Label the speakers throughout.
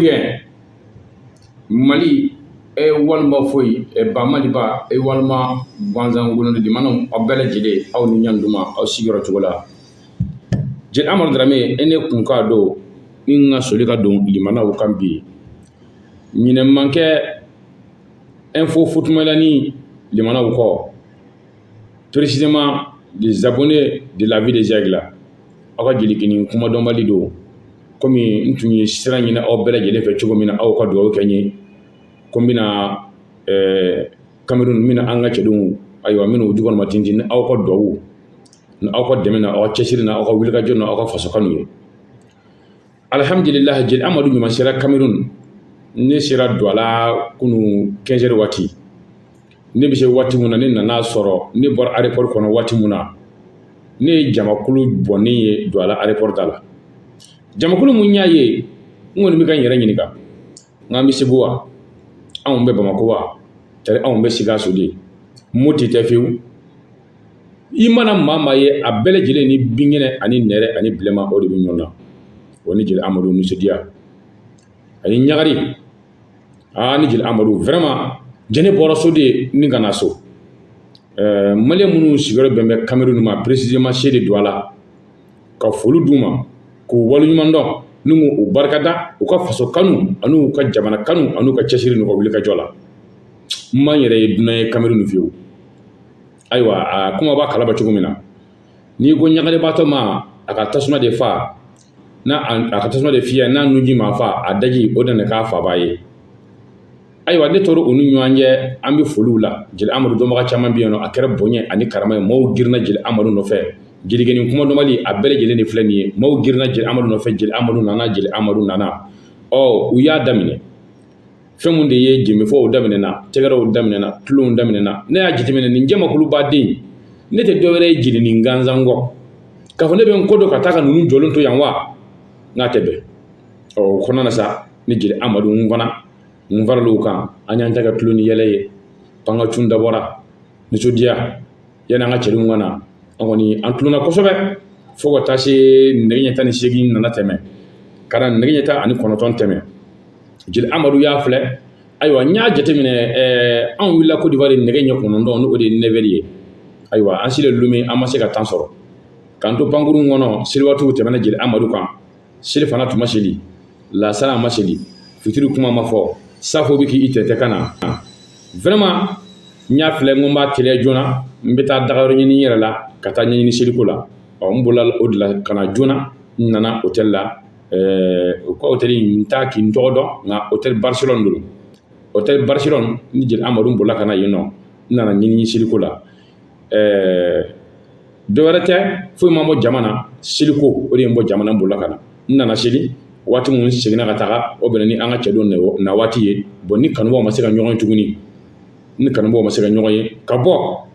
Speaker 1: Bien Mali e walima foyi e ba Maliba e walima gansan limanaw, aw bɛɛ lajɛlen, aw ni ɲantuma aw sigiyɔrɔ cogo la. Jeli Amadu Darame e ne kun k'a don ni n ka soli ka don limanaw kan bi. Ɲinɛ man kɛ info foot limanaw kɔ, précisément les abonnés de la vie des aigles. Aw ka jelikɛnin kumadɔnbali don. Komi n tun ye sira ɲini aw bɛɛ lajɛlen fɛ cogo min na, aw ka dugawu kɛ n ye ko n bɛna Cameroun, n bɛna an ka cɛdenw, ayiwa, n bɛna u jukɔrɔma tintin ni aw ka dugawu ni aw ka dɛmɛ na, aw ka cɛsiri na, aw ka wulikajɔ na, aw ka faso kanu ye. Alihamdulilahi, Jeli Amadu ɲuman sera Cameroun. Ne sera Douala kunu 15 heures waati. Ne bɛ se waati min na, ne nana sɔrɔ ne bɔra aéroport kɔnɔ waati min na, ne ye jamakulu bɔnnen ye Douala aéroport da la. Jamakulu mun y'a ye, n kɔni bɛ ka n yɛrɛ ɲininka, n k'an bɛ Segu wa, anw bɛ Bamakɔ wa, tari anw bɛ Sikaso de, Moti tɛ fiyewu. I mana maa maa ye, a bɛɛ lajɛlen ni binkɛnɛ ani nɛrɛ ani bilenman, o de bɛ ɲɔgɔn na. O ni Jeli Amadu nisɔndiya ani ɲagari. Aa, ni Jeli Amadu vraiment jɛnɛ bɔra so de ni ka na so. Malien minnu sigiyɔrɔ bɛn bɛ Cameroun ma, précisément se de Douala, ka foli d'u ma k'u waleɲuman dɔn ni k'u barikada u ka faso kanu ani ka jamana kanu ani ka cɛsiri n'u ka wulikajɔ la. N m'an yɛrɛ ye dunan ye Cameroun fiyewu. Ayiwa, a kuma b'a kalama cogo min na, n'i ko ɲagalibatɔ ma a ka tasuma de fa n'a a ka tasuma de fiyɛ, n'a nunji ma fa, a daji o nana k'a faba ye. Ayiwa, ne tora u ni ɲɔgɔn cɛ, an bɛ foliw la. Jeli Amadu dɔnbaga caman bɛ yen nɔ, a kɛra bonya ani karama ye. Maaw girinna Jeli Amadu nɔfɛ. Jelikɛnin kumadɔnbali a bɛɛ lajɛlen de filɛ nin ye. Maaw girinna Jeli Amadu nɔfɛ. Jeli Amadu nana, Jeli Amadu nana. Ɔ, u y'a daminɛ fɛn mun de ye? Jemefɔw daminɛna, tɛgɛrɛw daminɛna, tulonw daminɛna. Ne y'a jateminɛ, nin jamakulubaden, ne tɛ dɔwɛrɛ ye jelinin gansan kɔ k'a fɔ ne bɛ n ko dɔn ka taa ka ninnu jɔlen to yan wa, n'a tɛ bɛn. Ɔ, o kɔnɔna na sa, ni Jeli Amadu n fana n faral'o kan, an y'an ta kɛ tulon ni yɛlɛ ye. Pangacun dabɔra nisɔndiya yanni an ka cɛdenw ka na. An kɔni an tulonna kosɛbɛ fo ka taa se nɛgɛ ɲɛ 18 nana tɛmɛ ka na nɛgɛ ɲɛ 19 tɛmɛ. Jeli Amadu y'a filɛ. Ayiwa, n y'a jateminɛ, anw wulila Côte d'Ivoire nɛgɛ ɲɛ 9, n'o de ye 9 heures ye. Ayiwa, an silen Lomé, an ma se ka temps sɔrɔ k'an to pankurun kɔnɔ. Seliwaatiw tɛmɛna Jeli Amadu kan. Seli fana tun ma seli, lasara ma seli, fitiri kuma ma fɔ, safo bɛ k'i tɛntɛ ka na. Vraiment, n y'a filɛ, n ko n b'a teliya joona, n bɛ taa dagayɔrɔ ɲini n yɛrɛ la ka taa ɲɛɲini seliko la. Ɔ, n bolila o de la ka na joona. N nana hôtel la. U ka hôtel, n t'a k'i n tɔgɔ dɔn, nka hôtel Barcelone don, hôtel Barcelone. Ni Jeli Amadu bolila ka na yen nɔ, n nana ɲɛɲini seliko la. Dɔ wɛrɛ tɛ, foyi ma bɔ jama na, seliko o de ye n bɔ jama na. N bolila ka na, n nana seli waati min, n seginna ka taga, o bɛnna ni an ka cɛdenw na waati ye. Bon, ni kanubaw ma se ka ɲɔgɔn ye tuguni, ni kanubaw ma se ka ɲɔgɔn ye ka bɔ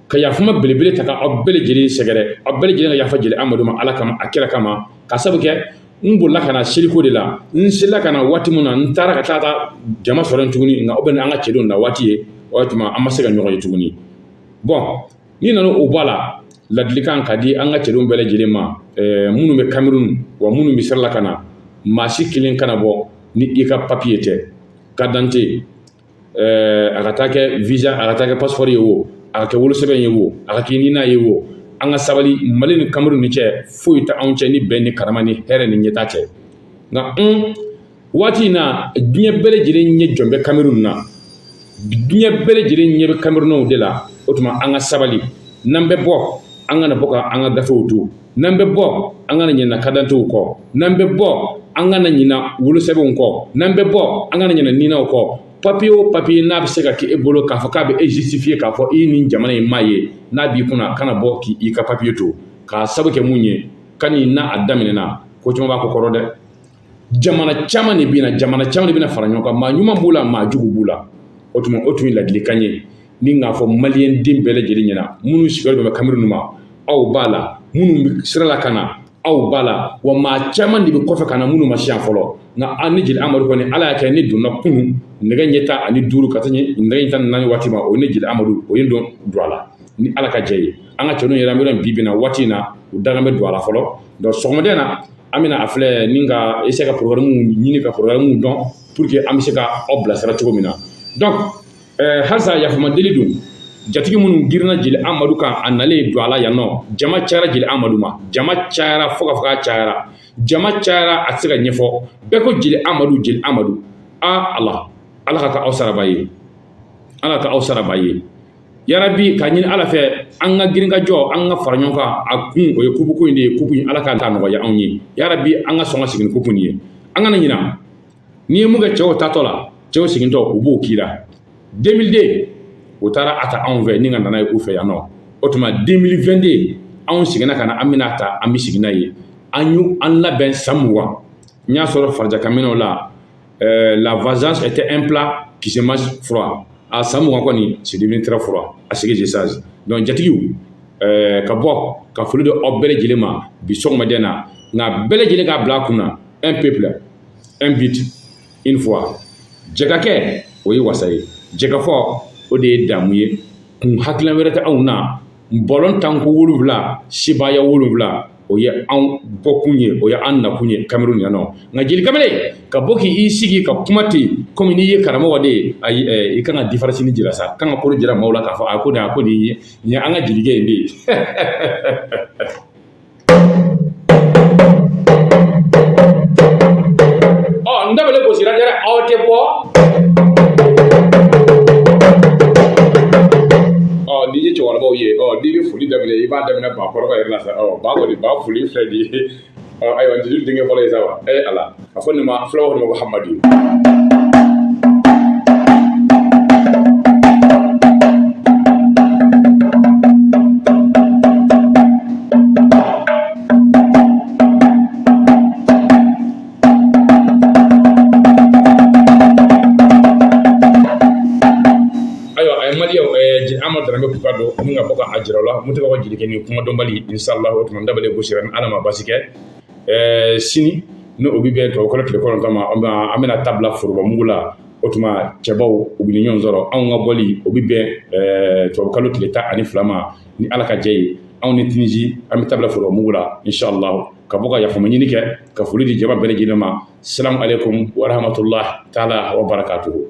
Speaker 1: ka yafama belebele ta ka aw bɛɛ lajɛlen sɛgɛrɛ, aw bɛɛ lajɛlen ka yafa Jeli Amadu ma, Ala kama, a kira kama, ka sabu kɛ n bolila ka na seliko de la. N selila ka na waati min na, n taara ka taa jama sɔrɔ yen tuguni, nka o bɛnna an ka cɛdenw na waati ye. O tuma an ma se ka ɲɔgɔn ye tuguni. Bon, n'i nana o bɔ a la, ladilikan ka di an ka cɛdenw bɛɛ lajɛlen ma, minnu bɛ Cameroun wa minnu bɛ sira la ka na, maa si kelen kana bɔ ni i ka papiye tɛ, carte d'identité, a ka taa kɛ visa, a ka taa kɛ passeport ye o, a ka kɛ wolosɛbɛn ye o, a ka kɛ nina ye o. An ka sabali. Mali ni Cameroun ni cɛ, foyi tɛ anw cɛ ni bɛn ni karama ni hɛrɛ ni ɲɛta cɛ. Nka waati in na, diɲɛ bɛɛ lajɛlen ɲɛ jɔn bɛ Cameroun na, diɲɛ bɛɛ lajɛlen ɲɛ bɛ Camerounɛw de la. O tuma an ka sabali. N'an bɛ bɔ, an kana bɔ ka an ka gafew to. N'an bɛ bɔ, an kana ɲinɛ carte d'identitéw kɔ. N'an bɛ bɔ, an kana ɲinɛ wolosɛbɛnw kɔ. N'an bɛ bɔ, an kana ɲinɛ ninaw kɔ. Papiye o papiye n'a bɛ se ka kɛ e bolo k'a fɔ k'a bɛ e justifier k'a fɔ i ye nin jamana in maa ye, n'a b'i kunna, a kana bɔ k'i ka papiye to. K'a sabu kɛ mun ye? Kani n'a a daminɛna, ko caman b'a kɔ kɔrɔ dɛ. Jamana caman de bɛ na, jamana caman de bɛna fara ɲɔgɔn kan. Maa ɲuman b'u la, maa jugu b'u la. O tuma o tun ye ladilikan ye ni k'a fɔ malien den bɛɛ lajɛlen ɲɛna, minnu sigiyɔrɔ bɛn bɛ Cameroun ma, aw b'a la, minnu bɛ sira la ka na, aw b'a la, wa maa caman de bɛ kɔfɛ ka na, minnu ma se yan fɔlɔ. Nka an ni Jeli Amadu kɔni, Ala y'a kɛ ne donna kunun nɛgɛ ɲɛ 15 ka taa nɛgɛ ɲɛ 14 waati ma. O ye ne Jeli Amadu, o ye n don a la ni Ala ka jɛ ye. An ka cɛninw yɛrɛ, an bɛ bi bi in na waati in na, u dakan bɛ don a la fɔlɔ. Donc sɔgɔmada in na, an bɛna a filɛ ni ka essayer ka programme ɲini, ka programme dɔn. pour que an bɛ se ka aw bilasira cogo min na. Donc halisa yafama deli don jatigi minnu girinna Jeli Amadu kan, a nalen don a la yan nɔ, jama cayara Jeli Amadu ma, jama cayara fo ka fɔ k'a cayara, jama cayara, a tɛ se ka ɲɛfɔ, bɛɛ ko Jeli Amadu, Jeli Amadu. Aa Ala, Ala ka kɛ aw saraba ye, Ala ka aw saraba ye. Yarabi, ka ɲini Ala fɛ, an ka girin ka jɔ, an ka fara ɲɔgɔn kan. A kun o ye coupe ko in de ye. Coupe in, Ala k'a nɔgɔya anw ye. Yarabi, an ka sɔn ka segin ni coupe nin ye. An kana ɲina, n'i ye mun kɛ cɛw tatɔ la, cɛw segintɔ u b'o k'i la. 2002, u taara a ta anw fɛ ni ka nana ye u fɛ yan nɔ. O tuma 2022, anw seginna ka na, an bɛna ta, an bɛ segin n'a ye. An y'u an labɛn san 20. N y'a sɔrɔ farajɛkaminɛw la, la vengeance était un plat qui se mange froid. A san 20 kɔni, c'est devenu très froid à ce que je sache. Donc jatigiw, ka bɔ ka foli di aw bɛɛ lajɛlen ma bi sɔgɔmada in na. Nka bɛɛ lajɛlen k'a bila a kun na: un peuple, un but, une foi. Jɛ ka kɛ, o ye wasa ye. Jɛkafɔ, o de ye damu ye. Kun hakilina wɛrɛ tɛ anw na. Bɔlɔn tanko 7, sebaaya 7, o ye anw bɔkun ye, o ye an nakun ye Cameroun yan nɔ. Nka Jeli Kamalen ka bɔ k'i sigi ka kuma ten, komi n'i ye karamɔgɔ de ye, ayi, i kan ka différence ni jira sa, kan ka kolo jira maaw la k'a fɔ a ko nin, a ko nin ye, nin ye an ka jelikɛ in de ye. Ɔ n dabalen gosira dɛ, aw tɛ bɔ. Ɔ n'i ye cɛkɔrɔbaw ye, ɔ n'i bɛ foli daminɛ, i b'a daminɛ bakɔrɔba yɛrɛ la sa. Ɔ ba kɔni, ba foli filɛ nin ye. Ɔ ayiwa, jeli denkɛ fɔlɔ ye sa wa. Ala, a fɔ nin ma, fulaw ma ko Hamadu. Ayiwa, a ye maliyɛnw, Amadu Daramɛ Kuka don ni ka bɔ ka a jira la mun tɛ ka jelikɛ ni kuma dɔnbali. Inshallah, o tuma n dabalen gosira ni Ala ma basi kɛ. Sini ni o bɛ bɛn tubabukalo tile 9 ma, an bɛna tabila foroba mugu la. O tuma cɛbaw, u bɛ ni ɲɔgɔn sɔrɔ. Anw ka bɔli, o bɛ bɛn tubabukalo tile 12 ma ni Ala ka jɛ ye. Anw ni Tunisie, an bɛ tabila foroba mugu la inshallah. Ka bɔ ka yafama ɲini kɛ, ka foli di jama bɛɛ lajɛlen ma. Salamu aleykum wa rahmatulah taala wa barakatuhu.